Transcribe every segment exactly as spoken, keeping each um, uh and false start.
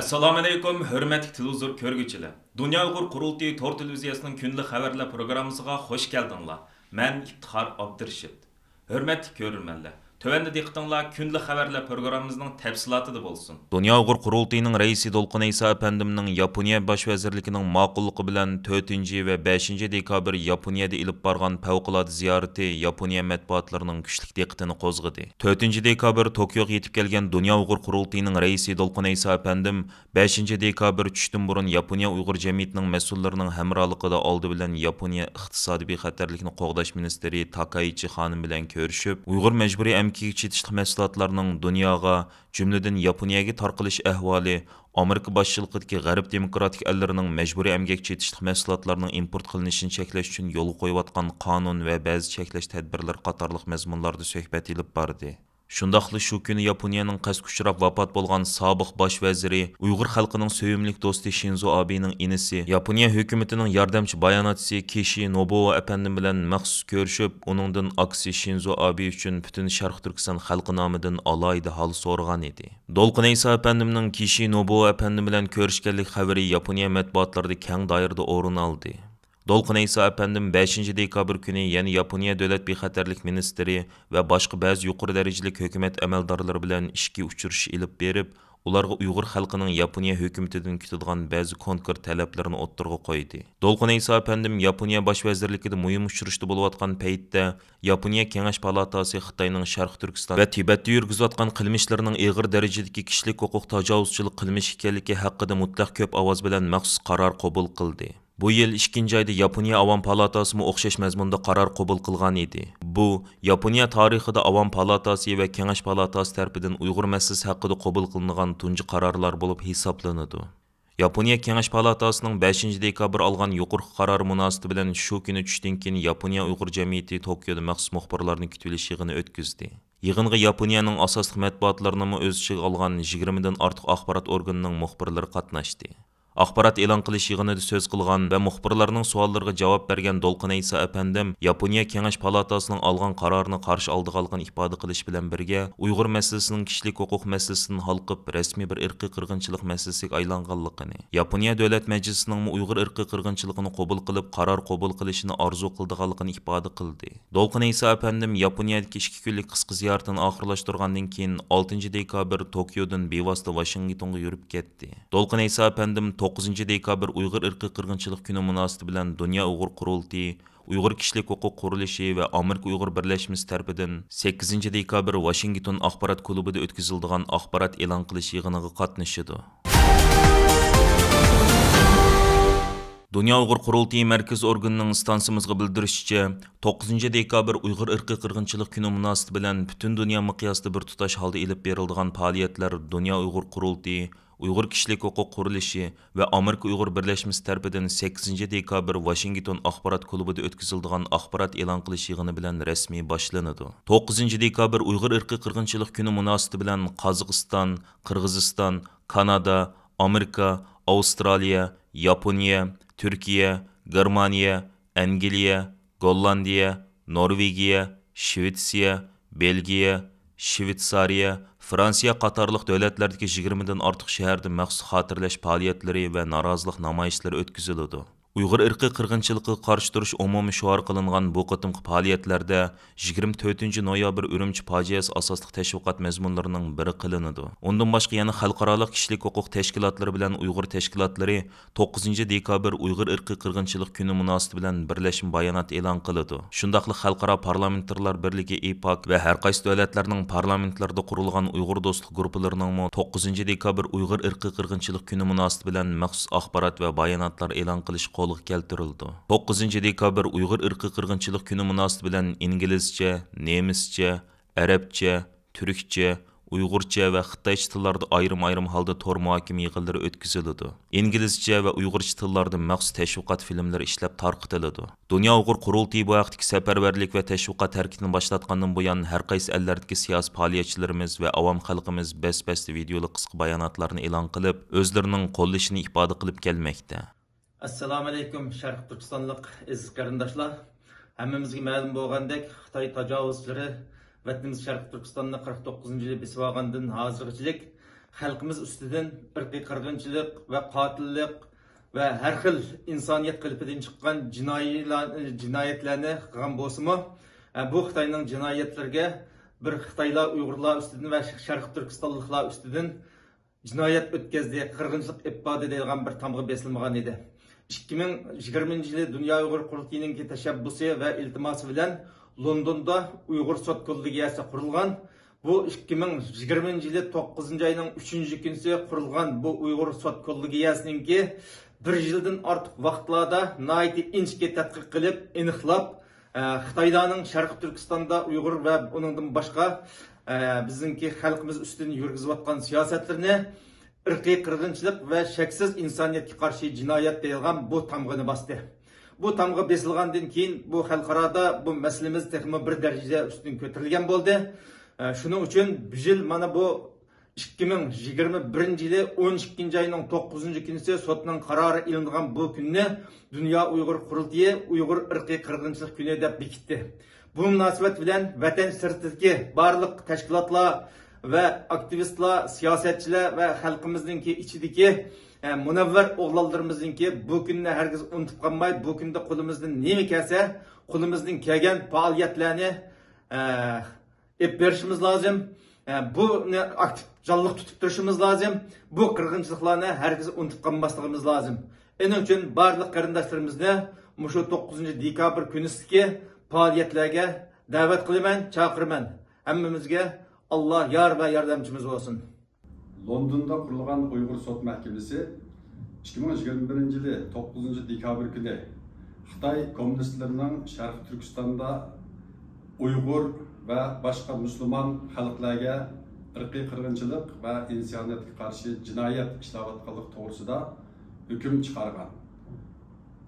ئەسسالامۇئەلەيكۇم، ھۆرمەتلىك تېلېۋىزور كۆرگۈچىلەر! دۇنيا ئۇيغۇر قۇرۇلتىيى تور تېلېۋىزىيەسىنىڭ كۈندىلىك خەۋەرلەر پروگراممىسىغا خۇش كەلدىڭلار. مەن ئىپتىخار ئابدۇرېشىت. ھۆرمەتلىك كۆرۈرمەنلەر، تۆۋەندە دىققىتىڭلار كۈندىلىك خەۋەرلەر پروگراممىمىزنىڭ تەپسىلاتىدا بولسۇن. دۇنيا ئۇيغۇر قۇرۇلتىيىنىڭ رەئىسى دولقۇن ئەيسا ئەپەندىمنىڭ ياپونىيە باش ۋەزىرلىكىنىڭ ماقۇللۇقى بىلەن تۆتىنچى ۋە بەشىنچى دېكابىر ياپونىيەدە ئېلىپ بارغان پەۋقۇلئاددە زىيارىتى ياپونىيە مەتبۇئاتلىرىنىڭ كۈچلۈك دىققىتىنى قوزغىدى. تۆتىنچى دېكابىر توكيوغا يېتىپ كەلگەن دۇنيا ئۇيغۇر قۇرۇلتىيىنىڭ رەئىسى دولقۇن ئەيسا ئەپەندىم بەشىنچى دېكابىر چۈشتىن بۇرۇن ياپونىيە ئۇيغۇر جەمئىيىتىنىڭ مەسئۇللىرىنىڭ ھەمراھلىقىدا ئالدى بىلەن ياپونىيە ئىقتىسادىي بىخەتەرلىكنى قوغداش مىنىستىرى تاكايچى خانىم بىلەن كۆرۈشۈپ، ئۇيغۇر مەجبۇرىي ئەمگىكىگە چېتىشلىق مەھسۇلاتلارنىڭ دۇنياغا، جۈملىدىن ياپونىيەگە تارقىلىش ئەھۋالى، ئامېرىكا باشچىلىقىدىكى غەرب دېموكراتىك ئەللىرىنىڭ مەجبۇرىي ئەمگەككە چېتىشلىق مەھسۇلاتلارنىڭ ئىمپورت قىلىنىشىنى چەكلەش ئۈچۈن يولغا قويۇۋاتقان قانۇن ۋە بەزى چەكلەش تەدبىرلىرى قاتارلىق مەزمۇنلاردا سۆھبەت ئېلىپ باردى. شۇنداقلا شۇ كۈنى ياپونىيەنىڭ قەستكە ئۇچراپ ۋاپات بولغان سابىق باش ۋەزىرى، ئۇيغۇر خەلقىنىڭ سۆيۈملۈك دوستى شىنزو ئابېنىڭ ئىنىسى، ياپونىيە ھۆكۈمىتىنىڭ ياردەمچى باياناتچىسى كىشى نوبۇئو ئەپەندىم بىلەن مەخسۇس كۆرۈشۈپ، ئۇنىڭدىن ئاكىسى شىنزو ئابې ئۈچۈن پۈتۈن شەرقىي تۈركىستان خەلقى نامىدىن ئالاھىدە ھال سورىغان ئىدى. دولقۇن ئەيسا ئەپەندىمنىڭ كىشى نوبۇئو ئەپەندىم بىلەن كۆرۈشكەنلىك خەۋىرى ياپونىيە مەتبۇئاتلىرىدا كەڭ دائىرىدە ئورۇن ئالدى. دولقۇن ئەيسا ئەپەندىم بەشىنچى دېكابىر كۈنى يەنە ياپونىيە دۆلەت بىخەتەرلىك مىنىستىرى ۋە باشقا بەزى يۇقىرى دەرىجىلىك ھۆكۈمەت ئەمەلدارلىرى بىلەن ئىچكى ئۇچرىشىش ئېلىپ بېرىپ، ئۇلارغا ئۇيغۇر خەلقىنىڭ ياپونىيە ھۆكۈمىتىدىن كۈتىدىغان بەزى كونكرېت تەلەپلىرىنى ئوتتۇرىغا قويدى. دولقۇن ئەيسا ئەپەندىم ياپونىيە باش ۋەزىرلىكىدە مۇھىم ئۇچرىشىشتا بولۇۋاتقان پەيتتە، ياپونىيە كېڭەش پالاتاسى خىتاينىڭ شەرقىي تۈركىستان ۋە تىبەتتە يۈرگۈزۈۋاتقان قىلمىشلىرىنىڭ ئېغىر دەرىجىدىكى كىشىلىك ھوقۇق تاجاۋۇزچىلىق قىلمىشى ئىكەنلىكى ھەققىدە مۇتلەق كۆپ ئاۋاز بىلەن مەخسۇس قارار قوبۇل قىلدى. بۇ يىل ئىككىنچى ئايدا ياپونىيە ئاۋام پالاتاسىمۇ ئوخشاش مەزمۇندا قارار قوبۇل قىلغان ئىدى. بۇ، ياپونىيە تارىخىدا ئاۋام پالاتاسى ۋە كېڭەش پالاتاسى تەرىپىدىن ئۇيغۇر مەسىلىسى ھەققىدە قوبۇل قىلىنغان تۇنجى قارارلار بولۇپ ھېسابلىنىدۇ. ياپونىيە كېڭەش پالاتاسىنىڭ بەشىنچى دېكابىر ئالغان يۇقىرىقى قارارى مۇناسىۋىتى بىلەن شۇ كۈنى چۈشتىن كېيىن ياپونىيە ئۇيغۇر جەمئىيىتى توكيودا مەخسۇس مۇخبىرلارنى كۈتۈۋېلىش يىغىنى ئۆتكۈزدى. يىغىنغا ياپونىيەنىڭ ئاساسلىق مەتبۇئاتلىرىنىمۇ ئۆز ئىچىگە ئالغان يىگىرمىدىن ئارتۇق ئاخبارات ئورگىنىنىڭ مۇخبىرلىرى قاتناشتى. ئاخبارات ئېلان قىلىش يىغىنىدا سۆز قىلغان ۋە مۇخبىرلارنىڭ سوئاللىرىغا جاۋاب بەرگەن دولقۇن ئەيسا ئەپەندىم ياپونىيە كېڭەش پالاتاسىنىڭ ئالغان قارارىنى قارشى ئالىدىغانلىقىنى ئىپادە قىلىش بىلەن بىرگە، ئۇيغۇر مەسىلىسىنىڭ كىشىلىك ھوقۇق مەسىلىسىدىن ھالقىپ، رەسمىي بىر ئىرقىي قىرغىنچىلىق مەسىلىسىگە ئايلانغانلىقىنى، ياپونىيە دۆلەت مەجلىسىنىڭمۇ ئۇيغۇر ئىرقىي قىرغىنچىلىقىنى قوبۇل قىلىپ، قارار قوبۇل قىلىشىنى ئارزۇ قىلىدىغانلىقىنى ئىپادە قىلدى. دولقۇن ئەيسا ئەپەندىم ياپونىيەدىكى ئىككى كۈنلۈك قىسقا زىيارىتىنى ئاخىرلاشتۇرغاندىن كېيىن، ئالتىنچى دېكابىر توكيودىن بىۋاسىتە ۋاشىنگتونغا يۈرۈپ كەتتى. دولقۇن ئەيسا ئەپەندىم توققۇزىنچى دېكابىر ئۇيغۇر ئىرقىي قىرغىنچىلىق كۈنى مۇناسىۋىتى بىلەن دۇنيا ئۇيغۇر قۇرۇلتىيى، ئۇيغۇر كىشىلىك ھوقۇق قۇرۇلۇشى ۋە ئامېرىكا ئۇيغۇر بىرلەشمىسى تەرىپىدىن سەككىزىنچى دېكابىر ۋاشىنگتون ئاخبارات كۇلۇبىدا ئۆتكۈزۈلىدىغان ئاخبارات ئېلان قىلىش يىغىنىغا قاتنىشىدۇ. دۇنيا ئۇيغۇر قۇرۇلتىيى مەركىزىي ئورگىنىنىڭ ئىستانسىمىزغا بىلدۈرۈشىچە، توققۇزىنچى دېكابىر ئۇيغۇر ئىرقىي قىرغىنچىلىق كۈنى مۇناسىۋىتى بىلەن پۈتۈن دۇنيا مىقياسىدا بىر تۇتاش ھالدا ئېلىپ بېرىلىدىغان پائالىيەتلەر دۇنيا ئۇيغۇر قۇرۇلتىيى، ئۇيغۇر كىشىلىك ھوقۇق قۇرۇلۇشى ۋە ئامېرىكا ئۇيغۇر بىرلەشمىسى تەرىپىدىن سەككىزىنچى دېكابىر ۋاشىنگتون ئاخبارات كۇلۇبىدا ئۆتكۈزۈلىدىغان ئاخبارات ئېلان قىلىش يىغىنى بىلەن رەسمىي باشلىنىدۇ. توققۇزىنچى دېكابىر ئۇيغۇر ئىرقىي قىرغىنچىلىق كۈنى مۇناسىۋىتى بىلەن قازاقىستان، قىرغىزىستان، كانادا، ئامېرىكا، ئاۋسترالىيە، ياپونىيە، تۈركىيە، گېرمانىيە، ئەنگلىيە، گوللاندىيە، نورۋېگىيە، شىۋېتسىيە، بېلگىيە، شىۋېتسارىيە، فرانسىيە قاتارلىق دۆلەتلەردىكى يىگىرمىدىن ئارتۇق شەھەردە مەخسۇس خاتىرىلەش پائالىيەتلىرى ۋە نارازىلىق نامايىشلىرى ئۆتكۈزۈلىدۇ. ئۇيغۇر ئىرقىي قىرغىنچىلىقىغا قارشى تۇرۇش ئومۇمىي شوئارى قىلىنغان بۇ قېتىمقى پائالىيەتلەردە يىگىرمە تۆتىنچى نويابىر ئۈرۈمچى پاجىئەسى ئاساسلىق تەشۋىقات مەزمۇنلىرىنىڭ بىرى قىلىنىدۇ. ئۇندىن باشقا يەنە خەلقئارالىق كىشىلىك ھوقۇق تەشكىلاتلىرى بىلەن ئۇيغۇر تەشكىلاتلىرى توققۇزىنچى دېكابىر ئۇيغۇر ئىرقىي قىرغىنچىلىق كۈنى مۇناسىۋىتى بىلەن بىرلەشمە بايانات ئېلان قىلىدۇ. شۇنداقلا خەلقئارا پارلامېنتارلار بىرلىكى، ئىپاك، ۋە ھەر قايسى دۆلەتلەرنىڭ پارلامېنتلىرىدا قۇرۇلغان ئۇيغۇر دوستلۇق گۇرۇپپىلىرىنىڭمۇ توققۇزىنچى دېكابىر ئۇيغۇر ئىرقىي قىرغىنچىلىق كۈنى مۇناسىۋىتى بىلەن مەخسۇس ئاخبارات ۋە باياناتلار ئېلان قىلىشى قولغا كەلتۈرۈلىدۇ. توققۇزىنچى دېكابىر ئۇيغۇر ئىرقىي قىرغىنچىلىق كۈنى مۇناسىۋىتى بىلەن ئىنگلىزچە، نېمىسچە، ئەرەبچە، تۈركچە، ئۇيغۇرچە ۋە خىتايچە تىللاردا ئايرىم-ئايرىم ھالدا تور مۇھاكىمە يىغىنلىرى ئۆتكۈزۈلىدۇ. ئىنگلىزچە ۋە ئۇيغۇرچە تىللاردا مەخسۇس تەشۋىقات فىلىملىرى ئىشلەپ تارقىتىلىدۇ. دۇنيا ئۇيغۇر قۇرۇلتىيى بۇ ھەقتىكى سەپەرۋەرلىك ۋە تەشۋىقات ھەرىكىتىنى باشلاتقاندىن بۇيان، ھەر قايسى ئەللەردىكى سىياسىي پائالىيەتچىلىرىمىز ۋە ئاۋام خەلقىمىز بەس-بەستە ۋىدېئولۇق قىسقا باياناتلارنى ئېلان قىلىپ، ئۆزلىرىنىڭ قوللىشىنى ئىپادە قىلىپ كەلمەكتە. ئەسسالامۇئەلەيكۇم، شەرقىي تۈركىستانلىق ئەزىز قېرىنداشلار! ھەممىمىزگە مەلۇم بولغاندەك، خىتاي تاجاۋۇزچىلىرى ۋەتىنىمىز شەرقىي تۈركىستاننى قىرىق توققۇزىنچى يىلى بېسىۋالغاندىن ھازىرغىچىلىك خەلقىمىز ئۈستىدىن ئىرقىي قىرغىنچىلىق ۋە قاتىللىق ۋە ھەر خىل ئىنسانىيەت قېلىپىدىن چىققان جىنايىلا-، جىنايەتلەرنى قىلغان بولسىمۇ، بۇ خىتاينىڭ جىنايەتلىرىگە بىر خىتايلار ئۇيغۇرلار ئۈستىدىن ۋە شەرقىي تۈركىستانلىقلار ئۈستىدىن جىنايەت ئۆتكەزدى، قىرغىنچىلىق ئېلىپ باردى دەيدىغان بىر تامغا بېسىلمىغان ئىدى. ئىككى مىڭ يىگىرمىنچى يىلى دۇنيا ئۇيغۇر قۇرۇلتىيىنىڭكى تەشەببۇسى ۋە ئىلتىماسى بىلەن لوندوندا ئۇيغۇر سوت كوللېگىيەسى قۇرۇلغان. بۇ ئىككى مىڭ يىگىرمىنچى يىلى توققۇزىنچى ئاينىڭ ئۈچىنچى كۈنىسى قۇرۇلغان بۇ ئۇيغۇر سوت كوللېگىيەسىنىڭكى بىر يىلدىن ئارتۇق ۋاقىتلاردا ناھايىتى ئىنچىكە تەتقىق قىلىپ، ئېنىقلاپ، ئە، خىتايلارنىڭ شەرقىي تۈركىستاندا ئۇيغۇر ۋە ئۇنىڭدىن باشقا، ئە، بىزنىڭكى خەلقىمىز ئۈستىدىن يۈرگۈزۈۋاتقان سىياسەتلىرىنى ئىرقىي قىرغىنچىلىق ۋە شەكسىز ئىنسانىيەتكە قارشى جىنايەت دەيدىغان بۇ تامغىنى باستى. بۇ تامغا بېسىلغاندىن كېيىن بۇ خەلقئارادا بۇ مەسىلىمىز تېخىمۇ بىر دەرىجە ئۈستۈن كۆتۈرۈلگەن بولدى. ئە، شۇنىڭ ئۈچۈن بۇ يىل مانا بۇ ئىككى مىڭ يىگىرمە بىرىنچى يىلى ئون ئىككىنچى ئاينىڭ توققۇزىنچى كۈنىسى سوتنىڭ قارارى ئېلىنغان بۇ كۈننى دۇنيا ئۇيغۇر قۇرۇلتىيى ئۇيغۇر ئىرقىي قىرغىنچىلىق كۈنى دەپ بېكىتتى. بۇ مۇناسىۋەت بىلەن ۋەتەن سىرتىدىكى بارلىق تەشكىلاتلار ۋە ئاكتىۋىستلار، سىياسەتچىلەر ۋە خەلقىمىزنىڭكى ئىچىدىكى، ئە، مۇنەۋۋەر ئوغلانلىرىمىزنىڭكى بۇ كۈننى ھەرگىز ئۇنتۇپ قالماي، بۇ كۈندە قولىمىزدىن نېمە كەلسە، قولىمىزدىن كەلگەن پائالىيەتلەرنى، ئە، ئېلىپ بېرىشىمىز لازىم. ئە، بۇنى ئاكتىپ، جانلىق تۇتۇپ تۇرۇشىمىز لازىم. بۇ قىرغىنچىلىقلارنى ھەرگىز ئۇنتۇپ قالماسلىقىمىز لازىم. ئېنىڭ ئۈچۈن بارلىق قېرىنداشلىرىمىزنى مۇشۇ توققۇزىنچى دېكابىر كۈنىسىدىكى پائالىيەتلەرگە دەۋەت قىلىمەن، چاقىرىمەن. ھەممىمىزگە ئاللا يار ۋە ياردەمچىمىز بولسۇن. لوندوندا قۇرۇلغان ئۇيغۇر سوت مەھكىمىسى ئىككى مىڭ يىگىرمە بىرىنچى يىلى توققۇزىنچى دېكابىر كۈنى خىتاي كوممۇنىستلىرىنىڭ شەرقىي تۈركىستاندا ئۇيغۇر ۋە باشقا مۇسۇلمان خەلقلەرگە ئىرقىي قىرغىنچىلىق ۋە ئىنسانىيەتكە قارشى جىنايەت ئىشلەۋاتقانلىقى توغرىسىدا ھۆكۈم چىقارغان.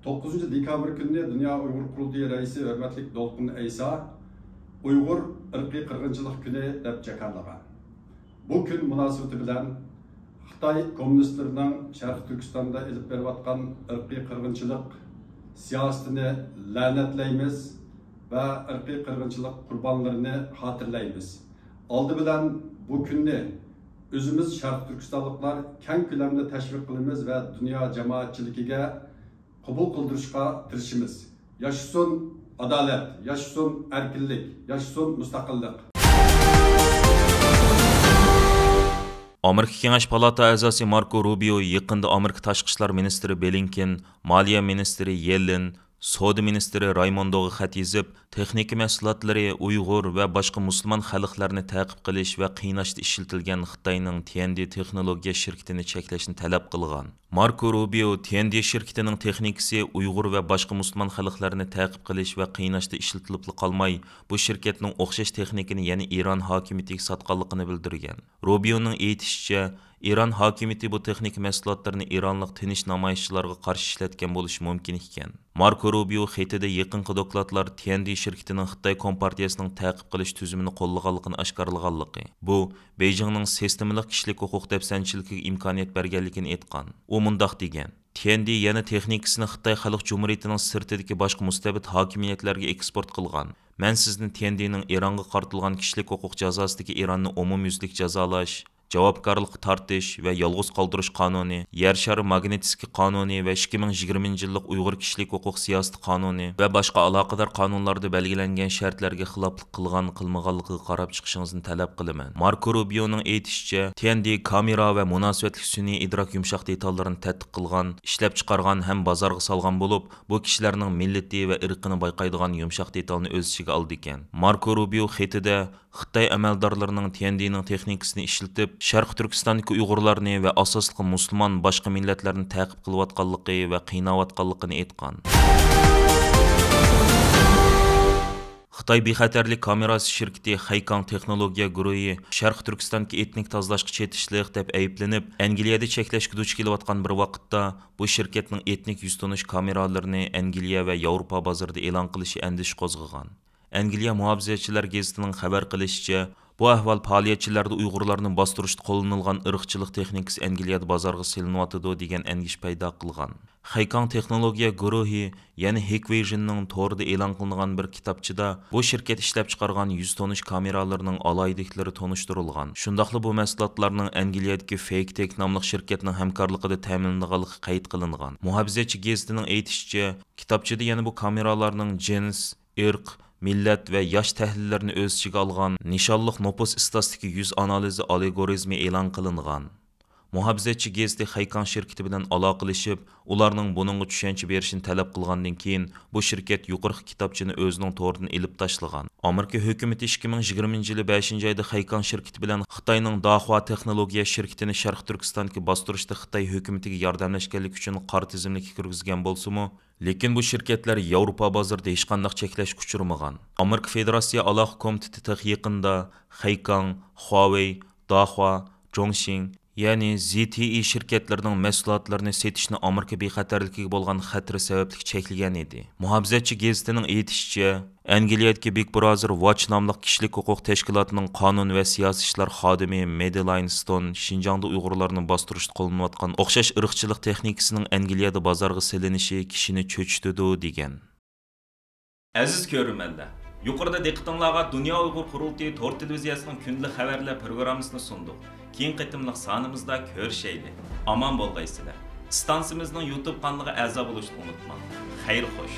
توققۇزىنچى دېكابىر كۈنىنى دۇنيا ئۇيغۇر قۇرۇلتىيى رەئىسى ھۆرمەتلىك دولقۇن ئەيسا ئۇيغۇر ئىرقىي قىرغىنچىلىق كۈنى دەپ جاكارلىغان. بۇ كۈن مۇناسىۋىتى بىلەن خىتاي كوممۇنىستلىرىنىڭ شەرقىي تۈركىستاندا ئېلىپ بېرىۋاتقان ئىرقىي قىرغىنچىلىق سىياسىتىنى لەنەتلەيمىز ۋە ئىرقىي قىرغىنچىلىق قۇربانلىرىنى خاتىرىلەيمىز. ئالدى بىلەن بۇ كۈننى ئۆزىمىز شەرقىي تۈركىستانلىقلار كەڭ كۆلەمدە تەشۋىق قىلىمىز ۋە دۇنيا جامائەتچىلىكىگە قوبۇل قىلدۇرۇشقا تىرىشىمىز. ياشىسۇن ئادالەت، ياشىسۇن ئەركىنلىك، ياشىسۇن مۇستەقىللىق! ئامېرىكا كېڭەش پالاتا ئەزاسى ماركو روبىيو يېقىندا ئامېرىكا تاشقى ئىشلار مىنىستىرى بلىنكېن، مالىيە مىنىستىرى يېللېن، سودا مىنىستىرى رايموندوغا خەت يېزىپ، تېخنىكا مەھسۇلاتلىرى ئۇيغۇر ۋە باشقا مۇسۇلمان خەلقلەرنى تەقىپ قىلىش ۋە قىيناشتا ئىشلىتىلگەن خىتاينىڭ تيەندى تېخنولوگىيە شىركىتىنى چەكلەشنى تەلەپ قىلغان. ماركو روبىيو تيەندى شىركىتىنىڭ تېخنىكىسى ئۇيغۇر ۋە باشقا مۇسۇلمان خەلقلەرنى تەقىپ قىلىش ۋە قىيناشتا ئىشلىتىلىپلا قالماي، بۇ شىركەتنىڭ ئوخشاش تېخنىكىنى يەنە ئىران ھاكىمىيىتىگە ساتقانلىقىنى بىلدۈرگەن. روبىيونىڭ ئېيتىشىچە، ئىران ھاكىمىيىتى بۇ تېخنىكا مەھسۇلاتلىرىنى ئىرانلىق تىنچ نامايىشچىلارغا قارشى ئىشلەتكەن بولۇشى مۇمكىن ئىكەن. ماركو روبىيو خېتىدە يېقىنقى دوكلاتلار تيەندى شىركىتىنىڭ خىتاي كومپارتىيەسىنىڭ تەقىپ قىلىش تۈزۈمىنى قوللىغانلىقىنى ئاشكارىلىغانلىقى، بۇ، بېيجىڭنىڭ سىستېمىلىق كىشىلىك ھوقۇق دەپسەندىچىلىكىگە ئىمكانىيەت بەرگەنلىكىنى ئېيتقان. ئۇ مۇنداق دېگەن: تيەندى يەنە تېخنىكىسىنى خىتاي خەلق جۇمھۇرىيىتىنىڭ سىرتىدىكى باشقا مۇستەبىت ھاكىمىيەتلەرگە ئېكسپورت قىلغان. مەن سىزنى تيەندىنىڭ ئىرانغا قارىتىلغان كىشىلىك ھوقۇق جازاسىدىكى ئىراننى ئومۇميۈزلۈك جازالاش، جاۋابكارلىققا تارتىش ۋە يالغۇز قالدۇرۇش قانۇنى، يەر شارى ماگنىتسكىي قانۇنى ۋە ئىككى مىڭ يىگىرمىنچى يىللىق ئۇيغۇر كىشىلىك ھوقۇق سىياسىتى قانۇنى ۋە باشقا ئالاقىدار قانۇنلاردا بەلگىلەنگەن شەرتلەرگە خىلاپلىق قىلغان، قىلمىغانلىقىغا قاراپ چىقىشىڭىزنى تەلەپ قىلىمەن. ماركو روبىيونىڭ ئېيتىشىچە، تيەندى كامېرا ۋە مۇناسىۋەتلىك سۈنئىي ئىدراك يۇمشاق دېتاللىرىنى تەتقىق قىلغان، ئىشلەپچىقارغان ھەم بازارغا سالغان بولۇپ، بۇ كىشىلەرنىڭ مىللىتى ۋە ئىرقىنى بايقايدىغان يۇمشاق دېتالنى ئۆز ئىچىگە ئالىدىكەن. ماركو روبىيو خېتىدە خىتاي ئەمەلدارلىرىنىڭ تيەندىنىڭ تېخنىكىسىنى ئىشلىتىپ، شەرقىي تۈركىستاندىكى ئۇيغۇرلارنى ۋە ئاساسلىقى مۇسۇلمان باشقا مىللەتلەرنى تەقىپ قىلىۋاتقانلىقى ۋە قىيناۋاتقانلىقىنى ئېيتقان. خىتاي بىخەتەرلىك كامېراسى شىركىتى خەيكاڭ تېخنولوگىيە گۇرۇھى شەرقىي تۈركىستاندىكى ئېتنىك تازىلاشقا چېتىشلىق دەپ ئەيىبلىنىپ، ئەنگلىيەدە چەكلەشكە دۇچ كېلىۋاتقان بىر ۋاقىتتا، بۇ شىركەتنىڭ ئېتنىك يۈز تونۇش كامېرالىرىنى ئەنگلىيە ۋە ياۋروپا بازىرىدا ئېلان قىلىشى ئەندىشە قوزغىغان. ئەنگلىيە مۇھاپىزەتچىلەر گېزىتىنىڭ خەۋەر قىلىشىچە، بۇ ئەھۋال پائالىيەتچىلەردە ئۇيغۇرلارنى باستۇرۇشتا قوللىنىلغان ئىرقچىلىق تېخنىكىسى ئەنگلىيەدە بازارغا سېلىنىۋاتىدۇ دېگەن ئەندىشە پەيدا قىلغان. خەيكاڭ تېخنولوگىيە گۇرۇھى، يەنى Hikvision نىڭ تورىدا ئېلان قىلىنغان بىر كىتابچىدا بۇ شىركەت ئىشلەپچىقارغان يۈز تونۇش كامېرالىرىنىڭ ئالاھىدىلىكلىرى تونۇشتۇرۇلغان. شۇنداقلا بۇ مەھسۇلاتلارنىڭ ئەنگلىيەدىكى فېيكتېك ناملىق شىركەتنىڭ ھەمكارلىقىدا تەمىنلىنىدىغانلىقى قەيت قىلىنغان. مۇھاپىزەتچى گېزىتىنىڭ ئېيتىشىچە، كىتابچىدا يەنە بۇ كامېرالارنىڭ جىنس، ئىرق، مىللەت ۋە ياش تەھلىللىرىنى ئۆز ئىچىگە ئالغان نىشانلىق نوپۇس ئىستاتىستىكا يۈز ئانالىزى ئالگورىزمى ئېلان قىلىنغان. مۇھاپىزەتچى گېزىتى خەيكاڭ شىركىتى بىلەن ئالاقىلىشىپ، ئۇلارنىڭ بۇنىڭغا چۈشەنچە بېرىشىنى تەلەپ قىلغاندىن كېيىن، بۇ شىركەت يۇقىرىقى كىتابچىنى ئۆزىنىڭ تورىدىن ئېلىپ تاشلىغان. ئامېرىكا ھۆكۈمىتى ئىككى مىڭ يىگىرمىنچى يىلى بەشىنچى ئايدا خەيكاڭ شىركىتى بىلەن خىتاينىڭ داخۇا تېخنولوگىيە شىركىتىنى شەرقىي تۈركىستاندىكى باستۇرۇشتا خىتاي ھۆكۈمىتىگە ياردەملەشكەنلىكى ئۈچۈن قارا تىزىملىككە كىرگۈزگەن بولسىمۇ، لېكىن بۇ شىركەتلەر ياۋروپا بازىرىدا ھېچقانداق چەكلەشكە ئۇچرىمىغان. ئامېرىكا فېدېراتسىيە ئالاقە كومىتېتى تېخى يېقىندا خەيكاڭ، خۇاۋېي، داخۇا، جوڭشىڭ، يەنى زى تى ئى شىركەتلىرىنىڭ مەھسۇلاتلىرىنى سېتىشنى ئامېرىكا بىخەتەرلىكىگە بولغان خەتىرى سەۋەبلىك چەكلىگەن ئىدى. مۇھاپىزەتچى گېزىتىنىڭ ئېيتىشىچە، ئەنگلىيەدىكى بىگ براذېر ۋاچ ناملىق كىشىلىك ھوقۇق تەشكىلاتىنىڭ قانۇن ۋە سىياسىي ئىشلار خادىمى مېدلاين ستون شىنجاڭدا ئۇيغۇرلارنى باستۇرۇشتا قوللىنىلىۋاتقان ئوخشاش ئىرقچىلىق تېخنىكىسىنىڭ ئەنگلىيەدە بازارغا سېلىنىشى كىشىنى چۆچۈتىدۇ، دېگەن. ئەزىز كۆرۈرمەنلەر، يۇقىرىدا دىققىتىڭلارغا دۇنيا ئۇيغۇر قۇرۇلتىيى تور تېلېۋىزىيەسىنىڭ كۈندىلىك خەۋەرلەر پروگراممىسىنى سۇندۇق. كېيىنكى قېتىملىق سانىمىزدا كۆرۈشەيلى. ئامان بولغايسىلەر. ئىستانسىمىزنىڭ يۇتۇب قانىلىغا ئەزا بولۇشنى ئۇنتۇماڭ. خەير خوش.